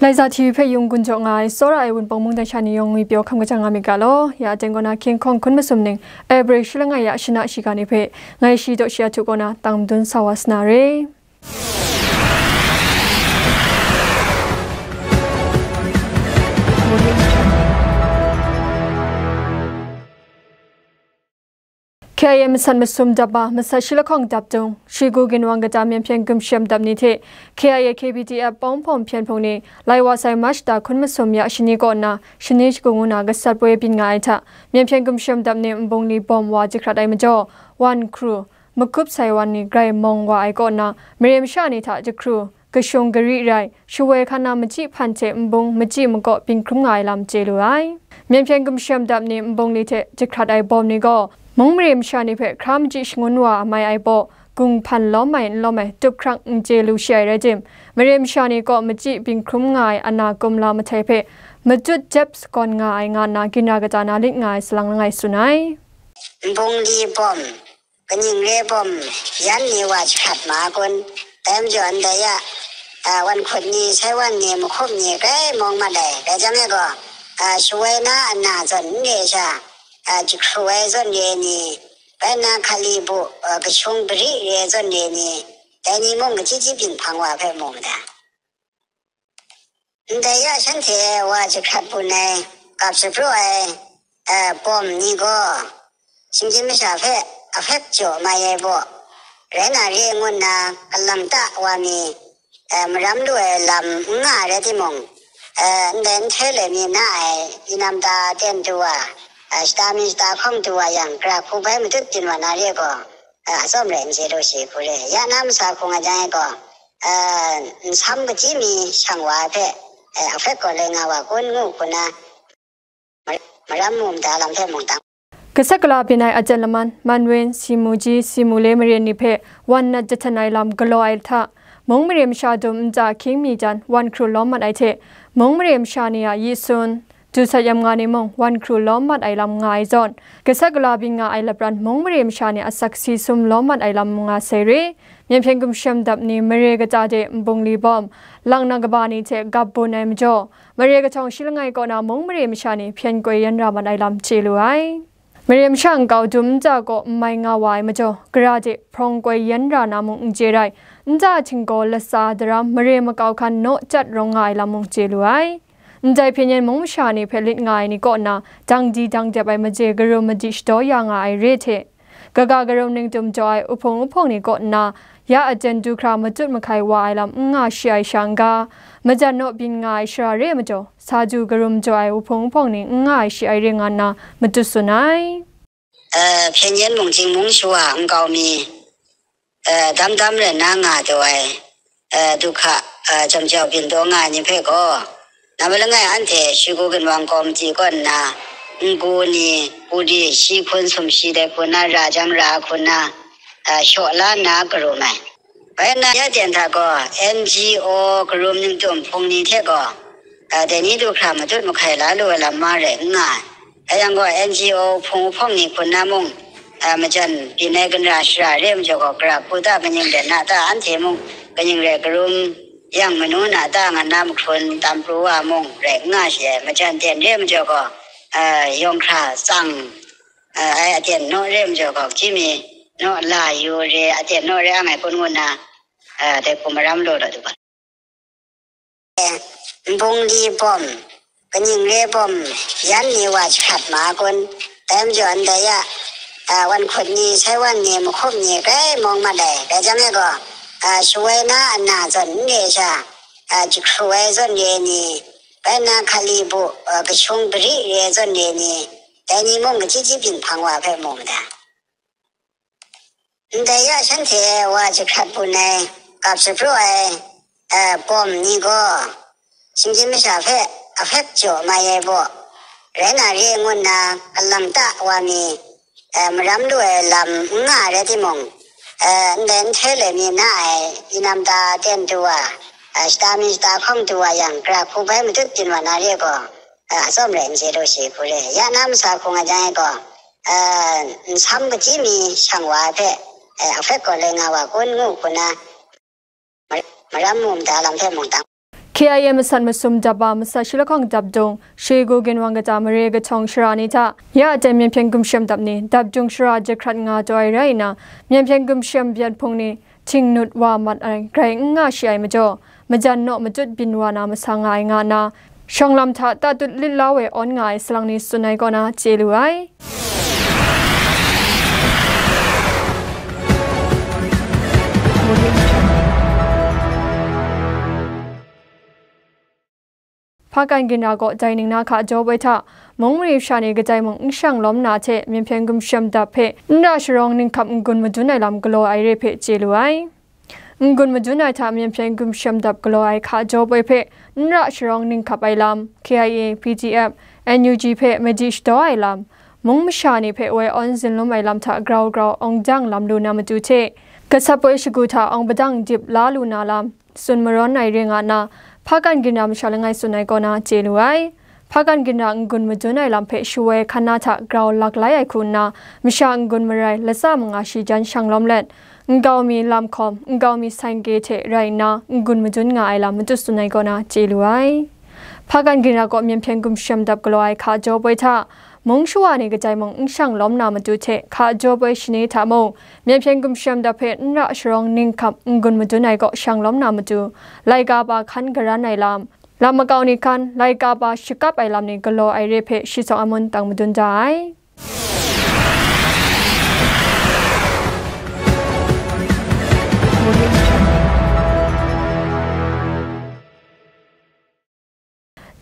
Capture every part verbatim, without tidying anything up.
Laiza T V hpe yung gun jaw nga ai, tsawra ai Wunpawng mungdan sha ni yawng ngwi pyaw hkam kajang nga myit ga law. Ya aten kaw na hkying hkawng hkun masum ning, April shi langai ya shana shiga ni hpe, ngai shi daw shi a htu kaw na tang madun sa wa sa na re. K I A masat masum dap ba, masat shi lahkawng dap dung, Shrigu Ginwang kata Myen Hpyen Gumshem dap ni hte K I A K P D F Pawng Hpawng Hpyen Hpung ni, lai wa sai March da hkun masum ya shani kaw nna, shani shagu ngu na gasat poi byin nga ai hta, Myen Hpyen Gumshem dap ni nbungli bawm wa jahkrat ai majaw, wan hkru, makup sai wan ni grai mawng wa ai kaw nna, mare masha ni hta jahkru, kashung gari rai, shawoi hkan na machyi hpan hte nbung machyi makaw byin hkrum nga ai lam chye lu ai. Myen Hpyen Gumshem dap ni nbungli hte jahkrat ai bawm ni gaw, mung mare masha ni hpe hkra machyi shangun wa mai ai baw, gung hpan lawm ai n lawm ai tup hkrang n chye lu shi ai rai tim, mare masha ni kaw machyi byin hkrum nga ai ana kumla mahtai hpe, matut jep sagawn nga ai nga nna ginra kata na lit nga ai salang langai tsun ai. Nbungli bawm, kaning re bawm, yan ni wa jahkrat ma kun? Dai majaw ndai ya, a, wan hkut ni, sai wan ni, mahkup ni, grai mawng mat ai. Rai jang e gaw, a, shawoi na ana zawn n re sha, a, jahkru ai zawn re ni, bai nna hkali bu, a, kashung gari re zawn re ni, dai ni mung kachyi chyi byin hpang wa hpe mu mada. Ndai ya shanhte wa jahkrat bun ai, gap shapraw ai, eh, bawm ni gaw, shinggyim masha hpe ahpek jaw mai ai baw, rai na re ngu nna, kalang ta wa mi, eh, maram lu ai lam n nga ai rai timung, eh, ndai nhtoi loi mi na ai, inam ta ten du wa, eh, shata mi shata hkawng du wa yang, gara hku bai matut byin wa na re gaw, eh, atsawm rai n chye lu shi hku re. Ya na masa hku nga jang e gaw, eh, nsam kachyi mi shang wa ai hpe, eh, ahpek gaw loi nga wa kun ngu hku na, ma-, maram mu mada lam hpe mungdan. Gasat gala byin ai aten laman, Manwen, Simuji, Simule maren ni hpe wan nat jahten ai lam galaw ai hta, mung mare masha dum nta hkying mi jan wan hkru lawm mat ai hte, mung mare masha ni a yi sun, dusat yam nga ni mung wan hkru lawm mat ai lam nga ai zawn, gasat gala byin nga ai lapran mung mare masha ni asak si sum lawm mat ai lam nga sai re. Myen Hpyen Gumshem dap ni mare kata de nbungli bawm, lang na kaba ni hte gap bun ai majaw, mare kahtawng shi langai kaw na mung mare masha ni hpyen koi yan ra mat ai lam chye lu ai. Mare masha nkau dum nta kaw n mai nga wa ai majaw, gara de hprawng koi yan ra na mung n chye rai, nta htinggaw latsa daram mare makau hkan naw jat rawng nga ai lam mung chye lu ai. Ndai hpyen yen mung masha ni hpe lit nga ai ni kaw na, dang di dang dep ai maje karum madi shadaw ya nga ai re hte, kaga karum ningtum jaw ai uhpung uhpawng ni kaw nna, ya aten du hkra matut mahkai wa ai lam n nga shi ai sha n ga, majan naw byin nga ai shara re ai majaw, sa du karum jaw ai uhpung uhpawng ni n nga ai shi ai re nga nna matut tsun ai. Eh, hpyen yen mung chying mung shawa nkau mi, eh, dam dam rai nna nga taw ai, eh, du hka, eh, jam jau byin taw nga ai ni hpe gaw, na malangai anhte Shrigu Ginwang Kawmti kaw nna, ngu ni, pu di, shi hkun sumshi dai hku na, ra jang ra hku na, eh, shaw la nna karum ai. Bai nna, ya ten hta gaw, N G O karum ningtum hpung ni hte gaw, eh, dai ni du hkra matut mahkai la lu ai lam ma rai n nga ai. Dai yang gaw, N G O hpung hpawng ni hku nna mung, eh, majan byin ai ginra shara re ai majaw gaw, gara hku ta, kaning rai na ta, anhte mung kaning rai karum yang manu na ta, nga na mahkrun tam pru wa mung rai n nga shi ai. Majan ten re ai majaw gaw, eh, yawng hkra tsang, eh, ai aten naw re ai majaw gaw, hkying mi naw la yu re, aten naw re ang ai kun ngu nna, eh, dai hku maram law law du ga. Nbungli bawm, kaning re bawm, yan ni wa jahkrat ma kun? Dai majaw ndai ya, a, wan hkut ni, sai wan ni, mahkup ni, grai mawng mat ai. Rai jang e gaw, a, shawoi na ana zawn n re sha, a, jahkru ai zawn re ni, bai nna hkali bu, a, kashung gari re zawn re ni, dai ni mung kachyi chyi byin hpang wa hpe mu mada. Ndai ya shanhte wa jahkrat bun ai, gap shapraw ai, eh, bawm ni gaw, shinggyim masha hpe ahpek jaw mai ai baw, rai na re ngu nna kalang ta wa mi, eh, maram lu ai lam n nga ai rai timung, eh, ndai nhtoi loi mi na ai, inam ta ten du wa, eh, shata mi shata hkawng du wa yang, gara hku bai matut byin wa na re gaw, eh, atsawm rai n chye lu shi hku re. Ya na masa hku nga jang e gaw, eh, nsam kachyi mi shang wa ai hpe, eh, ahpek gaw loi nga wa kun ngu hku na, ma-, maram mu mada lam hpe mungdan. K I A masat masum dap a masat shi lahkawng dap dung, shi gu ginwang kata mare kahtawng shara ni hta, ya aten Myen Hpyen Gumshem dap ni dap dung shara jahkrat nga taw ai rai nna, Myen Hpyen Gumshem byan hpung ni htingnut wa mat ai grai n nga shi ai majaw, majan naw matut byin wa na masa nga ai nga nna, shawng lam hta tatut lit la we awn nga ai salang ni tsun ai kaw na chye lu ai. Hpakan ginra gaw dai ning na hka jaw poi hta, mung mari masha ni kadai mung n shang lawm na hte, Myen Hpyen Gumshem dap hpe n ra sharawng ninghkap n-gun madun ai lam galaw ai re hpe chye lu ai. N-gun madun ai hta Myen Hpyen Gumshem dap galaw ai hka jaw poi hpe n ra sharawng ninghkap ai lam, K I A, P D F, N U G hpe madi shadaw ai lam, mung masha ni hpe woi awn zinlum ai lam hta grau grau awng dang lam lu na matu hte, gasat poi shagu hta awng padang dip la lu na lam, tsun marawn ai re nga nna, Hpakan ginra masha langai tsun ai kaw na chye lu ai. Hpakan ginra n-gun madun ai lam hpe shawoi hkan na hta grau lak lai ai hku nna, masha n-gun marai latsa manga shi jan shang lawm let, nkau mi lam hkawm, nkau mi saing gye hte rai nna, n-gun madun nga ai lam matut tsun ai kaw na chye lu ai. Hpakan ginra gaw Myen Hpyen Gumshem dap galaw ai hka jaw poi hta, mung shawa ni kadai mung n shang lawm na matu hte, hka jaw poi shani hta mung, Myen Hpyen Gumshem dap hpe n ra sharawng ninghkap n-gun madun ai kaw shang lawm na matu, laika pa hkan garan ai lam, lam makau ni hkan, laika pa shakap ai lam ni galaw ai re hpe shi sawng a mun tang madun da ai.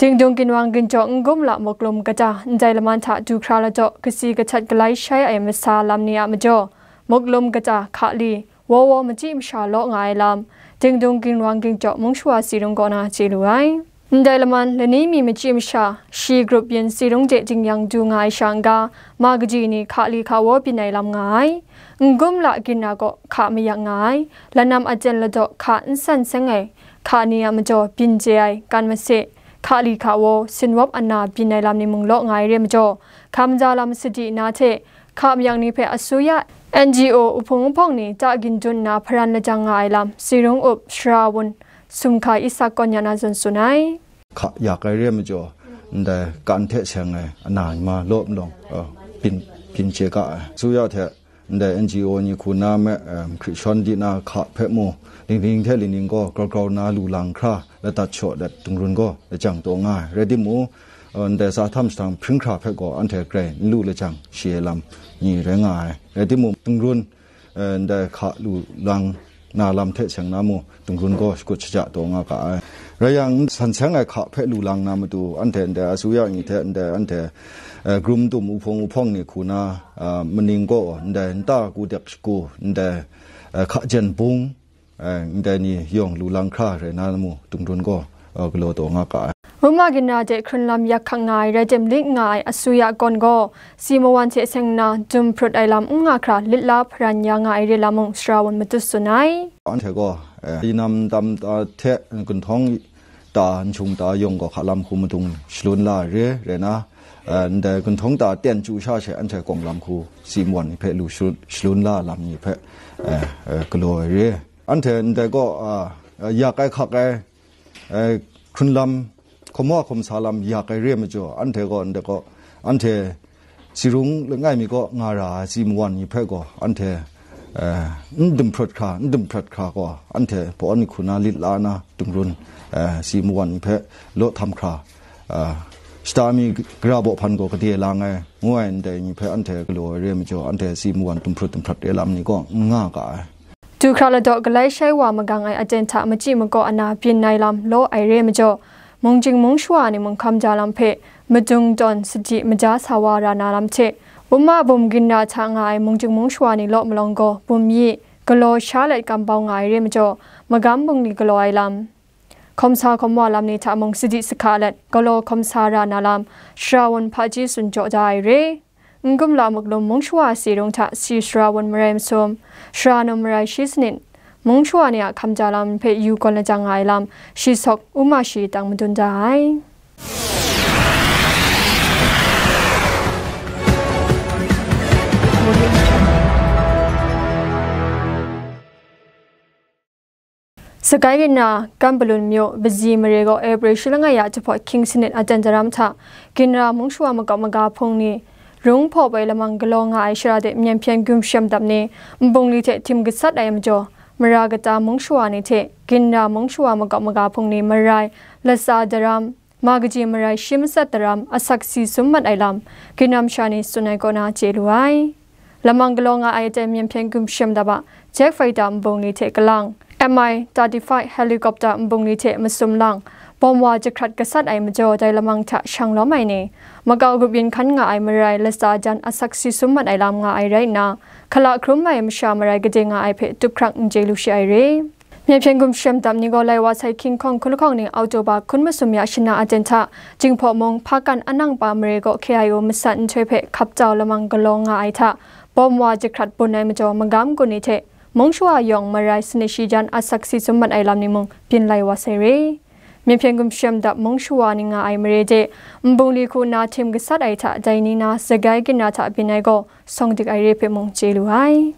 Dingdung ginwang ginjaw n-gum la muklum kata ndai laman hta du hkra ladaw kasi kahtat galai shai ai masa lam ni a majaw, muklum kata hka li, waw waw machyi masha law nga ai lam, Dingdung ginwang ginjaw mung shawa tsi rung kaw na chye lu ai. Ndai laman lani mi machyi masha, shi grup yin tsi rung de dingyang du nga ai sha n-ga, ma kaji ni hka li hka waw byin ai lam nga ai. N-gum la ginra gaw hka mayak nga ai. Lanam aten ladaw hka n san seng ai, hka ni a majaw byin chye ai, kan mase, hka li hka waw, sinwawp ana byin ai lam ni mung law nga ai re majaw, hka maja lam sadi na hte, hka mayak ni hpe asuya, N G O, uhpung uhpawng ni ta gindun nna hparan lajang nga ai lam, tsi rung up, sara wun, Sumhkai Isak kaw ya na zawn tsun ai. Hka yak ai re majaw, ndai kan hte seng ai ana ma law malawng, uh, byin, byin chye ga ai. Asuya hte ndai N G O ni hku na me, um, hkri shawn di na hka hpe mu, ning ning hte li ning gaw grau grau na lu lang hkra, ladat shaw dat dungrun gaw lajang taw nga ai. Rai timung, uh, ndai sa htam shahtang hpring hkra hpe gaw anhte grai n lu lajang shi ai lam ni rai nga ai. Rai timung, dungrun, eh, ndai hka lu lang na lam hte seng na mu, dungrun gaw shakut shaja taw nga ga ai. Rai yang, san seng ai hka hpe lu lang na matu, anhte ndai asuya ni hte ndai anhte, eh, grum tum uhpung uhpawng ni hku na, ah, maning gaw ndai nta ku dek shagu, ndai, eh, hka jen bung, eh, ndai ni yawng lu lang hkra rai na mu, dungrun gaw, eh, galaw taw nga ga ai. Uma ginra de hkrun lam yak hkak nga ai rai tim, lit nga ai asuya kawn gaw, si mawan hte seng nna dum hprut ai lam n nga hkra, lit la hparan ya nga ai re lam mung, sara wun matut tsun ai. Anhte gaw, eh, inam tam ta hte gunhtawng ta, nshung ta yawng gaw hka lam hku madung shalun la ai re, rai na, eh, ndai gunhtawng ta ten chyu sha she anhte kawng lam hku si mawan ni hpe lu shalun, shalun la lam ni hpe, eh, eh, galaw ai re. Anhte ndai gaw, ah, yak ai hkak ai, eh, hkrun lam, hkawm wa hkawm sa lam yak ai re ai majaw, anhte gaw, ndai gaw, anhte si rung langai mi kaw nga ra ai si mawan ni hpe gaw, anhte, eh, n dum hprut hkra, n dum hprut hkra gaw, anhte pawng ni hku na lit la na, dungrun, eh, si mawan ni hpe law htam hkra, eh, shata mi gara baw hpan gaw gade lang ai, ngu ai ndai ni hpe anhte galaw ai re ai majaw, anhte si mawan dum hprut dum hprut re lam ni gaw n nga ga ai. Du hkra ladaw galai shai wa magang ai aten hta machyi makaw ana byin ai lam law ai re ai majaw, mung jing mung shawa ni mung hkam ja lam hpe madung tawn sadi maja sa wa ra na lam hte, wunma bum ginra hta nga ai mung jing mung shawa ni law malawng gaw, bum yi, galaw sha let kambau nga ai re ai majaw, magam bungli galaw ai lam, hkawm sa hkawm wa lam ni hta mung sadi sahka let, galaw hkawm sa ra na lam, sara wun hpaji tsun jaw da ai re. N-gum la muklum mung shawa si rung hta si sara wun marai masum, sara num marai shi sanit, mung shawa ni a hkam ja lam hpe yu gawn lajang nga ai lam, shi sawk, wunma shi tang madun da ai. Sagai Ginra, Kambalun myu, Bazi mare gaw April shi langai ya jahpawt hkying sanit aten daram hta, Ginra mung shawa makau maga hpung ni rung hpaw ai lamang galaw nga ai shara de myen hpyen gumshem dap ni nbungli hte htim gasat ai majaw, mara kata mung shawa ni hte Ginra mung shawa makau maga hpung ni marai, latsa daram, ma kaji marai shi matsat daram, asak si sum mat ai lam, ginam sha ni tsun ai kaw na chye lu ai. Lamang galaw nga ai aten myen hpyen gumshem dap a jet fighter nbungli hte kalang, Mi thirty-five helicopter nbungli hte masum lang, bawm wa jahkrat gasat ai majaw dai lamang hta shang lawm ai ni, makau grup yin hkan nga ai marai latsa jan asak si sum mat ai lam nga ai rai nna, hkala hkrum ai masha marai gade nga ai hpe tup hkrang n chye lu shi ai re. Myen hpyen gumshem dap ni gaw lai wa sai hkying hkawng hkun lahkawng ning October hkun masum ya shana aten hta, Jinghpaw mung Hpakan Anang pa mare gaw K I O masat nhtoi hpe hkap tau lamang galaw nga ai hta, bawm wa jahkrat bun ai majaw magam gun ni hte mung shawa yawng marai sanit shi jan asak si sum mat ai lam ni mung byin lai wa sai re. Myen hpyen gumshem dap mung shawa ni nga ai mare de, nbungli hku na htim gasat ai hta dai ni na Sagai Ginra hta byin ai gaw sawng dik ai re hpe mung chye lu ai.